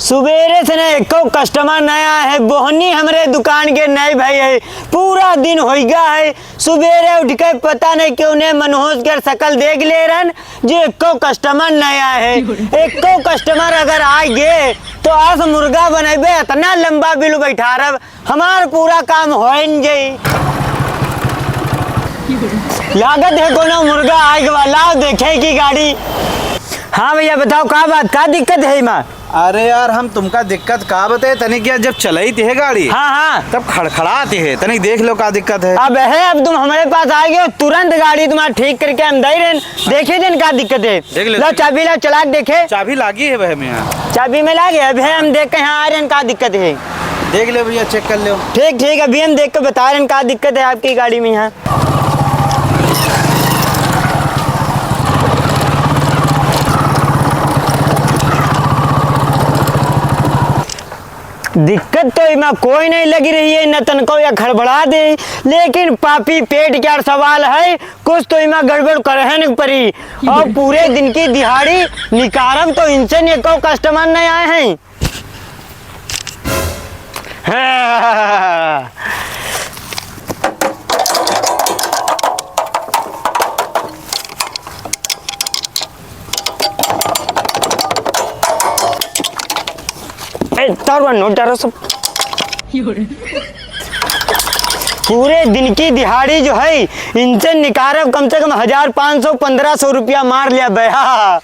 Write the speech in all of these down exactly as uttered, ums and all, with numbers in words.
सुबेरे से ना एको customer नहीं आया है, बोहनी हमरे दुकान के नहीं भई है, पूरा दिन होइ गया है। सुबेरे उठ के पता नहीं क्यों ने मनोज के शकल देख ले रहन, जे एको customer नहीं आया है। एको customer अगर आ गए तो आज मुर्गा बनइबे, इतना लंबा बिल बैठा रह, हमार पूरा काम होइन जाई। लागत है कोनो मुर्गा आए के बा, लाओ देखे की गाड़ी। हाँ भैया, बताओ का बात, का दिक्कत है इमा? अरे यार, हम तुमका दिक्कत का बताए, तनिक यार जब चलइत है गाड़ी, हाँ, हाँ। तब खड़खड़ात है, तनिक देख लो का दिक्कत है। अब है, अब तुम हमरे पास आ गए हो, तुरंत गाड़ी तुम्हारा ठीक करके हम दे रहे हैं। देखिए दिन का दिक्कत है। देख ले। ला चाबी ला, चला के देखे। चाबी लागी है भाई में यहाँ। चाबी में लागे, अभी हम देख के यहाँ आ रहे हैं, का दिक्कत है। देख ले भैया, check कर लो। ठीक, ठीक, अभी हम देख के बता रहे हैं, का दिक्कत है आपकी गाड़ी में यहाँ। दिक्कत तो इमा कोई नहीं लगी रही है, न तनको या खड़बड़ा दे, लेकिन पापी पेट क्या सवाल है, कुछ तो इमा गड़बड़ करहन परी। और पूरे दिन की दिहाड़ी निकारब तो इनसे ने को customer नहीं आए हैं। ए, तार बा, नोट डारो सब। पूरे दिन की दिहाड़ी जो है, इनसे निकारब कम से कम हजार पाँच सौ, पन्द्रह सौ रुपया मार लिया बे। हाँ, हाँ।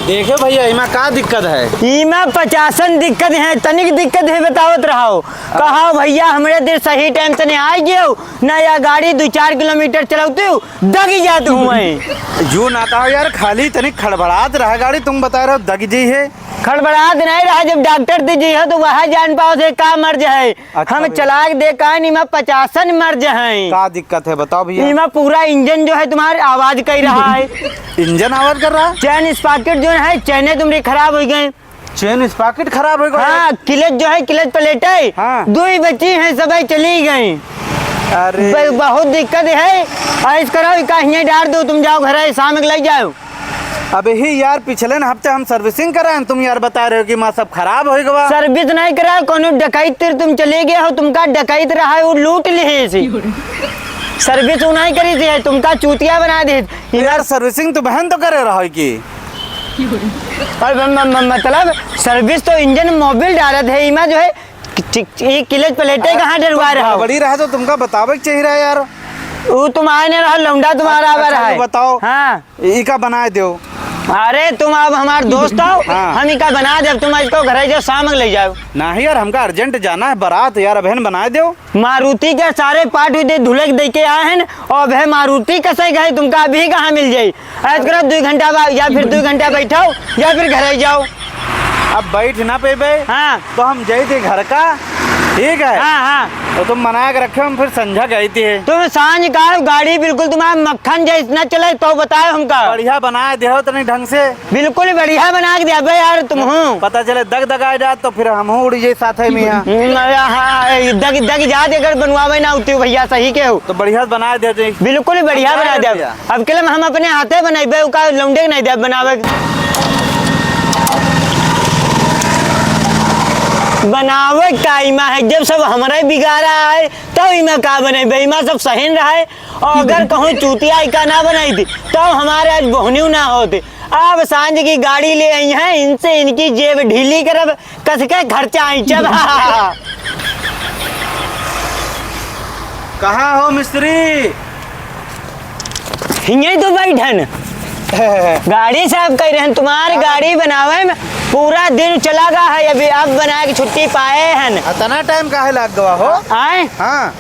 देखे भैया, इमा का दिक्कत है? इमा पचासन दिक्कत है, तनिक दिक्कत है, बतावत रहो। कहा भैया, हमरे देर सही time से नहीं आ गयो, ना या गाड़ी दो चार किलोमीटर चलौते हो, दगी जात हुए। यू ना कहो यार, खाली तनिक खड़बड़ात रहा गाड़ी, तुम बता रहे हो दगी जी है। खड़बड़ात नहीं रहा, जब डॉक्टर दे जी है तो वह जान पाओ से का मर्ज है। अच्छा हम भैया। चला के दे का इमा पचासन मर्ज है। का दिक्कत है बताओ भैया। इमा पूरा इंजन जो है तुम्हारे आवाज कर रहा है। इंजन आवाज कर रहा है? चैन sprocket जो है, चैने तुम्हारी खराब हो गए। चैन sprocket खराब हो गए? हाँ, clutch जो है, clutch plate है, हाँ। दो ही बची हैं, सब ही चली गई। अरे। ब-, बहुत दिक्कत है। ऐस करो, इका हियाँ डार दो, तुम जाओ घर, शाम के ले जाओ। अबे ही यार, पिछले न हफ्ते हम servicing कराए, तुम यार बता रहे हो कि माँ सब खराब हो गवा। Service नहीं करा, कोनो डकैत तिर तुम चले गए हो, तुमका डकैत रहा है, वो लूट लिए इसी। Service वो नहीं करी थी, तुमका चूतिया बना दे। यार, servicing तो बहन तो करे रहा है कि? और म-, म-, म-, मतलब service तो इंजन मोबिल डालत है, इमा जो है, च-, च-, ये clutch plate कहाँ डलवा रहा हो? बड़ी रहा तो तुमका बतावे के चाहिए रहा यार। वो तुम आए नहीं रहा, लौंडा तुम्हारा अच्छा, आवा रहा अच्छा, है। बताओ। हाँ। इका बनाए दो। अरे तुम अब हमार दोस्त हो, हाँ। हम इका बना देब, तुम इसको घर जाओ, शाम के ले जाओ। नहीं यार, हमका urgent जाना है बारात यार, अबहन बनाए दो। मारुति के सारे part उदे धुले के दे के आए हैं, और अबे मारुति कसे गए, तुमका अभी कहाँ मिल जाई? ऐस करो, दो घंटा बाद या फिर दो घंटा बैठो या फिर घर जाओ। अब बैठ ना पेबे, हाँ। तो हम जाई थे घर का, ठीक है? हाँ, हाँ। तो तुम बना के रखे, हम फिर संझा गई थी। तुम सांझ का गाड़ी बिल्कुल तुम्हारा मक्खन जैसना चले, तो बताओ हमका। बढ़िया बनाए देहो तनी ढंग से। बिल्कुल बढ़िया बना के दिया बे यार तुम हूँ। पता चले दग दग आ जात तो फिर हम हूँ उड़ी जाई साथे में यहाँ। हम्म, हाँ, ए, दग, दग जात अगर बनवावे ना होती हो भैया, सही के हो। तो बढ़िया बना दे दे। बिल्कुल बढ़िया बना दे। भैया। अब के लिए हम अपने हाथे बनाइबे, का लौंडे के नहीं दे बनावे। बनावे का इमा है, जब सब हमारा ही बिगाड़ा है, तो इमा का बनाइबे, इमा सब सही रहा है। और अगर कहूँ चूतिया इका ना बनाई थी, तो हमारे आज बोहनी ना होती। अब सांझ की गाड़ी ले आई हैं, इनसे इनकी जेब ढीली करब, कस के खर्चा आई जब। कहाँ हो मिस्त्री? हिंगे तो बैठन। गाड़ी साफ कर रहे हैं, तुम्हारे हाँ। गाड़ी बनावे में पूरा दिन चला गया है, अभी अब बना के छुट्टी पाए हैं। इतना time काहे लग गवा हो? आए? हाँ।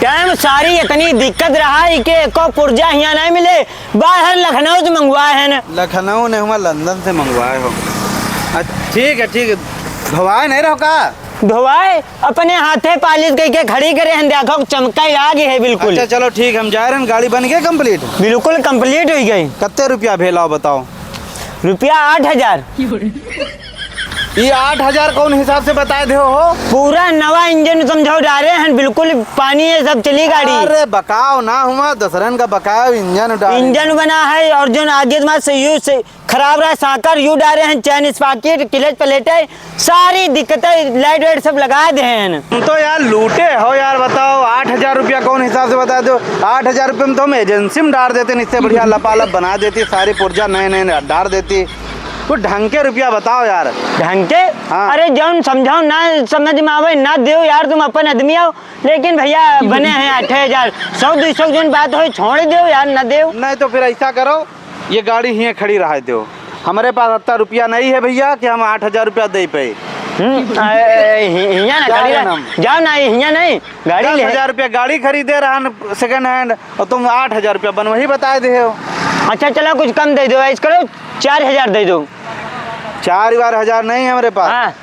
Time सारी इतनी दिक्कत रहा है कि एको पुर्जा हियाँ नहीं मिले, बाहर लखनऊ से मंगवाए हैं ना। लखनऊ ने हुआ, लंदन से मंगवाए हो। अच्छा, ठीक है, ठीक है। धोवाए नहीं रहो का? धोवाए, अपने हाथे polish करके खड़ी करे हैं, देखो चमकाई आ गई है बिल्कुल। अच्छा, चलो ठीक, हम जा रहे हैं, गाड़ी बन गई complete? बिल्कुल complete हुई गई। कत्ते रुपया भेलाओ बताओ? रुपया आठ हजार। ये आठ हजार कौन हिसाब से बताए देहो हो? पूरा नवा इंजन समझाओ डारे हैं, बिल्कुल पानी है, सब चली गाड़ी। अरे बकाओ ना हुआ, दसरन का बकाओ इंजन डारे। इंजन बना है और जो आगे तुम्हारा से यू से खराब रहा, साकर यू डारे हैं, चैन स्पाकेट, क्लच प्लेट है, सारी दिक्कतें लाइट वाइट सब लगा दे हैं। तुम तो यार लूटे हो यार, बताओ आठ हजार रुपया कौन हिसाब से बता दो? आठ हजार रुपये में तो हम एजेंसी में डार देते, इससे बढ़िया लपालप बना देती, सारी पुर्जा नए नए डार देती। कुछ ढंग के रुपया बताओ यार। ढंग के? हाँ। अरे जौन समझाओ ना समझ में आवे ना देव यार, तुम अपन आदमी हो। लेकिन भैया बने हैं आठ हजार, सौ दुई सौ जौन बात हो छोड़ देव यार, ना देव। नहीं तो फिर ऐसा करो, ये गाड़ी हियाँ खड़ी रहा देव, हमारे पास इतना रुपया नहीं है भैया कि हम आठ हजार रुपया दे पाए। हम्म, ए, ए, हि-, हियाँ ना क्या खड़ी है रह-, नाम? जाओ ना, हियाँ नहीं, गाड़ी दस ले। हजार रुपया गाड़ी खरीदे रहा second hand, और तुम आठ हजार रुपया बन वही बताए दे हो। अच्छा चलो कुछ कम दे दो, ऐस करो चार हजार दे दो। चार बार हजार नहीं है हमारे पास। हाँ।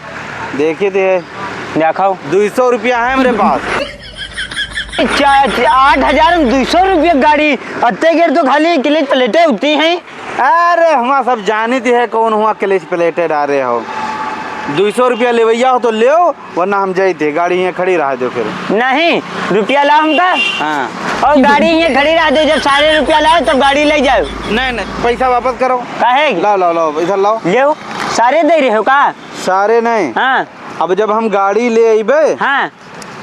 देखिए दे। दिखाओ। दुई सौ रुपया है हमारे पास। चा-, आठ हजार में दुई सौ रुपया गाड़ी, अत्ते गेर तो खाली क्लच प्लेटें होती हैं। अरे, हुआँ सब जानित है कौन हुआँ क्लच प्लेटें डारे हो। दुई सौ रुपया लेवैया हो तो लेव, वरना हम जाइत है, गाड़ी हियाँ खड़ी रहा दो फिर। नहीं, रुपया लाओ हमका। हाँ। और गाड़ी हियाँ खड़ी रहा दो, जब सारे रुपया लाओ तब गाड़ी ले जाओ। नहीं, नहीं, पैसा वापस करो। काहे? लाओ, लाओ, लाओ, इधर लाओ। लेव, सारे दे रहे हो का? सारे नहीं। हाँ। अब जब हम गाड़ी ले अइबे, हाँ।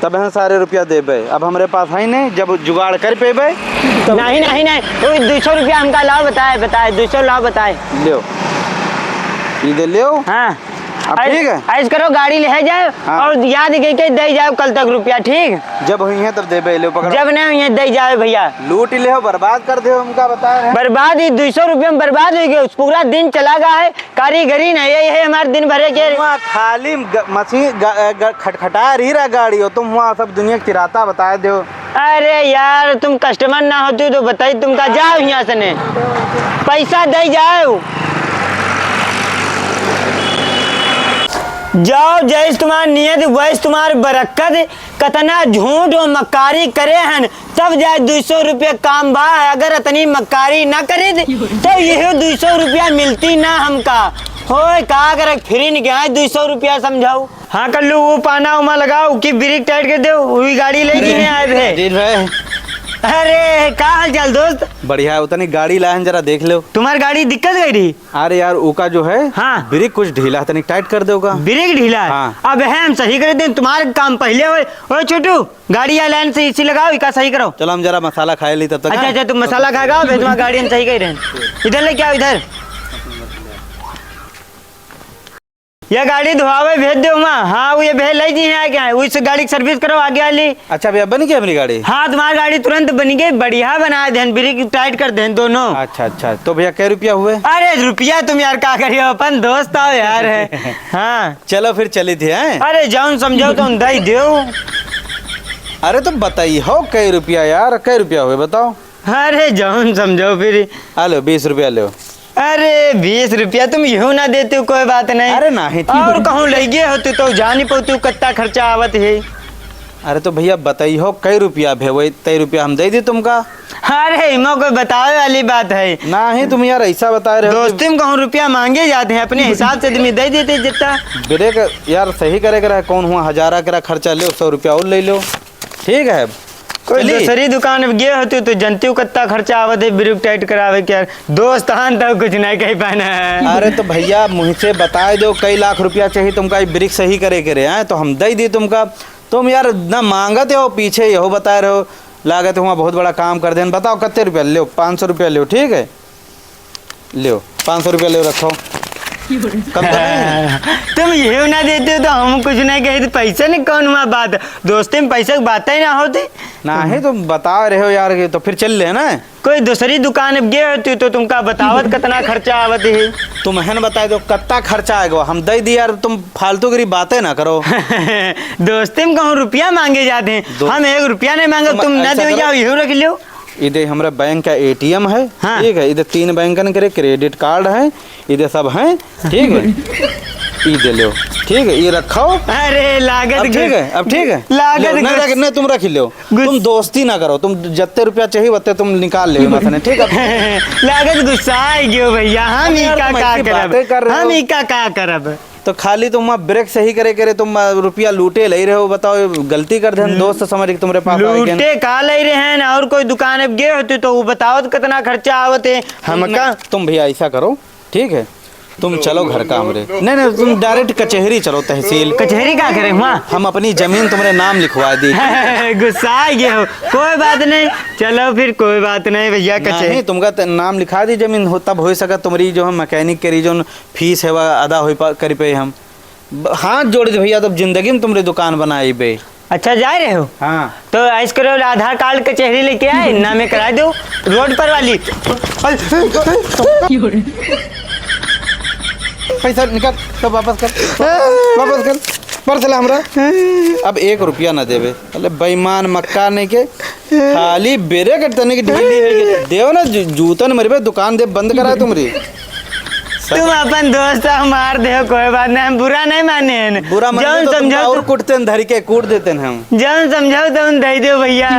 तब हम सारे रुपया देबे। अब हमरे पास है नहीं, जब जुगाड़ कर पेबे तब। नहीं, नहीं, नहीं, वही दुई सौ रुपया हमका लाओ, बताए, बताए, दुई सौ लाओ, बताए। लेव, ई दे लेव। हाँ। अब ऐस-, ठीक है? ऐस करो, गाड़ी ले जाओ हाँ। और याद के, के दे जाओ कल तक रुपया, ठीक? जब हुई है तब देबे, लेव पकड़ो। जब नहीं हुई है, दे जाओ भैया। लूट ही ले हो, बर्बाद कर दे हो, हमका बता रहे हैं। बर्बाद ही, दुई सौ रुपया में बर्बाद हो गए, पूरा दिन चला गया है। कारीगरी नहीं, यही है हमारे दिन भरे के। हुआँ खाली ग-, मशीन ग-, ग-, खटखटा रही रहा गाड़ी, और तुम हुआँ सब दुनिया के चिराता बताए दो। अरे यार, तुम customer ना होती तो बताई तुमका, जाओ हियाँ से ने। पैसा दे जाओ। जाओ, जैस तुम्हार नियत, वैस तुम्हार बरकत। कतना झूठ और मक्कारी करे हन, तब जाए दुई सौ रुपया काम बा। अगर अतनी मक्कारी ना करित, तो यही दुई सौ रुपया मिलती ना हमका। होय, का करे, फिरिन के आए दुई सौ रुपया समझाऊ। हाँ कल्लू, वो पाना उमा लगाओ कि ब्रेक टाइट कर दो, वही गाड़ी ले जी हैं आए थे। जी भाई। अरे, का हाल चाल दोस्त? बढ़िया है, उतनी गाड़ी लाए हैं, जरा देख लो। तुम्हारी गाड़ी दिक्कत गई रही? अरे यार, उका जो है, हाँ। ब्रेक कुछ ढीला है, तनिक टाइट कर दे उका। ब्रेक ढीला है? हाँ। अब है, हम सही कर दें, तुम्हारा काम पहले होए। ओ छोटू, गाड़ी या लाइन से इसी लगाओ, इका सही करो। चलो, हम जरा मसाला खाए ली तब तक, अच्छा, हाँ? अच्छा, तुम मसाला खाएगा, फिर तुम्हारा गाड़ी हम सही कर रहे हैं। इधर लेके आओ, इधर। ये गाड़ी धोआवे भेज दे हुआ। हाँ, वो ये भेज लाई जी हैं आगे, उस गाड़ी की सर्विस करो आगे वाली। अच्छा भैया, बन गई हमारी गाड़ी? हाँ, तुम्हारी गाड़ी तुरंत बन गई, बढ़िया बना देन, ब्रेक टाइट कर देन दोनों। अच्छा, अच्छा, तो भैया कै रुपया हुए? अरे रुपया तुम यार का करियो, अपन दोस्त आओ यार है। हाँ। चलो फिर चली थी, हैं? अरे जौन समझो तो दे दो। अरे तो बताई हो कै रुपया यार, कै रुपया हुए बताओ? अरे जौन समझो फिर। आ लो, बीस रुपया लो। अरे, बीस रुपया तुम यूं ना देते हो, कोई बात नहीं। अरे, नहीं, ठीक और है। कहूँ लइगे होतू तो जानी पउतू कत्ता खर्चा आवत है। अरे, तो भैया, बताई हो, कै रुपया भे, वही तय रुपया हम दे दी तुमका। अरे, इमा कोई बतावे वाली बात है। नहीं, तुम यार ऐसा बता रहे हो कि दोस्ती में कहूँ रुपया मांगे जाते हैं, अपने हिसाब से तुम दे देते जितना। ब्रेक यार सही करे के रहे, कौन हुआ, हजारा के रहा खर्चा, लो, सौ रुपया और ले लो। ठीक है, कोई चली। दूसरी दुकान पे गए होते तो जनती कत्ता खर्चा आवत है ब्रेक टाइट करावे के यार। दोस्त आन तो कुछ नहीं कह पाना है। अरे तो भैया मुँह से बताए दो, कई लाख रुपया चाहिए तुमका ये ब्रेक सही करे के रहे हैं, तो हम दे दी तुमका। तुम यार ना मांगत हो, पीछे यहो बताए रहो, लागत हुआ बहुत बड़ा काम कर देन। बताओ कत्ते रुपया ले, पाँच सौ रुपया ले, ठीक है? ल्यो, पाँच सौ रुपया ल्यो, रखो। कम तो नहीं है? तुम ये ना देते हो तो हम कुछ नहीं कहते। पैसे ने कौन हुआ बात, दोस्ती में पैसे की बातें ही ना होती। नहीं, तुम बता रहे हो यार, ये तो फिर चल ले ना। कोई दूसरी दुकान पे गए होती तो तुमका बतावत कितना खर्चा आवत है। तुम हन बताए दो कितना खर्चा आएगा, हम दे दी यार, तुम फालतू की बातें ना करो। दोस्ती में कहूँ रुपया मांगे जाते हैं, दो- हम एक रुपया नहीं मांगे, तुम तुम ना ऐसा दे करो। जाओ, यही रख लो। इधर हमारे बैंक का एटीएम है, हाँ। ठीक है, इधर तीन बैंकन के क्रेडिट कार्ड है, इधर सब है, ठीक है। ई दे लो, ठीक है, ये रखो। अरे, लागत अब ठीक है, अब ठीक है। लागत लो, नहीं, गुस- रख, नहीं, तुम रख लो। गुस- तुम दोस्ती ना करो, तुम जत्ते रुपया चाहिए, वत्ते तुम निकाल ले, मसने, ठीक है। लागत गुस्सा आ गयो भैया, हम अरे ई यार, का, तुम का ऐसी करब? बातें कर रहे हम हो। ई का, का करब? तो खाली तुम वहाँ ब्रेक सही करे करे तुम, आ, रुपया लूटे ले रहे हो, बताओ, गलती कर देन, हम्म। दोस्त समझ के तुम्हारे पास आए गए। लूटे का ले रहे हैं, और कोई दुकान अब गए होते तो वो बताओ तो कितना खर्चा आवत है। हमका तुम भैया ऐसा करो, ठीक है, तुम चलो घर का हमरे, नहीं, नहीं, तुम डायरेक्ट कचहरी चलो, तहसील। कचहरी का करे वहाँ? हम अपनी जमीन तुम्हारे नाम लिखवा दी। गुस्सा आ गए हो, कोई बात नहीं, चलो फिर कोई बात नहीं भैया, कचहरी। नहीं, तुमका त-, नाम लिखा दी जमीन हो, तब हो सका तुम्हारी जो हम मैकेनिक करी जो फीस है वह अदा हो पा, कर पे हम। ब-, हाथ जोड़ दे भैया, तब जिंदगी में तुमरे दुकान बनाई बे। अच्छा, जा रहे हो? हाँ। तो ऐस करो, आधार कार्ड कचहरी लेके आए, नामे करा दो, रोड पर वाली। पैसा निकाल, सब वापस कर, वापस कर, पर्स ला हमरा। अब एक रुपया ना देबे। अरे बेईमान, मक्का नहीं के, खाली बेरे के तने की ढीली है के। देव ना जू-, जूतन मरबे, दुकान दे बंद करा तुमरी। तुम अपन दोस्त मार दे हो, कोई बात नहीं, हम बुरा नहीं माने हैं। बुरा माने जौन तो तुमको समझाओ और तो, कुटते हैं, धर के कूट देते हैं हम। जौन समझाओ तो हम दे दो भैया।